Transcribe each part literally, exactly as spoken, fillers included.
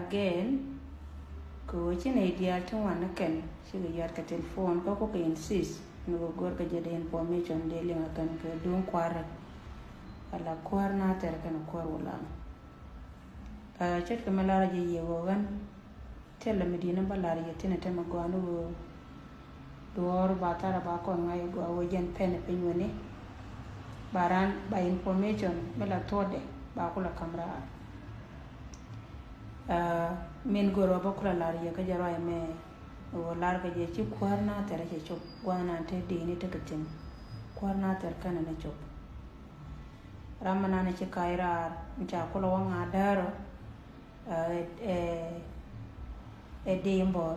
Again, kɛ ɣöö ci nɛy diaal ti ŋuan ni kɛn cikɛ yɔ̱a̱t kɛ telephone kä kukɛ insist ni kɛ go̱r kɛ jɛ dee information dee liŋ a kɛn kɛ duŋ kua̱rɛ. Ala kuäär na tɛr kɛn kuäär wulaŋ. Ce̱tkɛ mi lar jɛ yɛ ɣöö ɣän thilɛ mi di̱i̱n ba lar yɛ thinɛ te mi gɔaa ni ɣöö duɔ̱ɔ̱r ba thara ba kɔn ŋa̱c gɔaa ɣöö jɛn pɛn piny wini. Ba ran ba information mi la thuɔ̱kdɛ ba kulɛ ka̱m raar. Min go̱r ɣöö ba kulɛ lar yɛ kä jɛ ruac mɛ ɣöö lar kɛ jɛ ci kuäär na thɛr cɛ cop gua̱a̱th nan te di̱i̱ni tekɛ thi̱n. Kuäär na thɛr kɛnɛ ni cop. Ram mi nan ci kac raar mi ca kulɛ wä ŋa̱a̱ däärä. Ɛ di̱i̱m bɔr.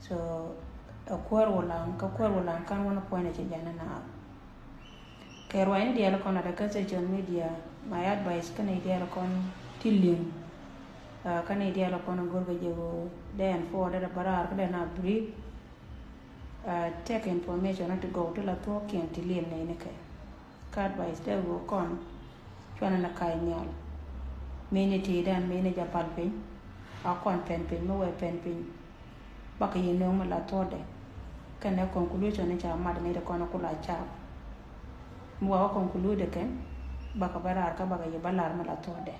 So ɛ kuäär wulaŋ kä kuäär wulaŋ kan wä ni puɔ̱nydɛ ci jɛn ni naath. Kɛ ruac ni diaal kɔn a dɛ kä social media, my advice kä nɛy diaal kɔn ti liŋ. Kä nɛy diaal kɔn a go̱r kɛ jɛ ɣöö dee ɛn puɔɔr dee dɛ bä raar kä dee na brief. Take information ti gɔw ti la thuɔ̱k kiɛn ti liŋ nɛy ni kɛ. Kä advice dee ɣöö kɔn cuanɛ ni kac nhial. Mëë ni tëëdan mëë ni jɛ pal piny a kɔn pɛn piny mi wee pɛn piny. Bakɛ yɛ nööŋ mi la thuɔ̱kdɛ. Kɛnɛ conclusion ni ca mat ni ti kɔn ku la cap. Mi wa wä conclude kɛn bakɛ bä raar kä bakɛ yɛ bä lar mi la thuɔ̱kdɛ.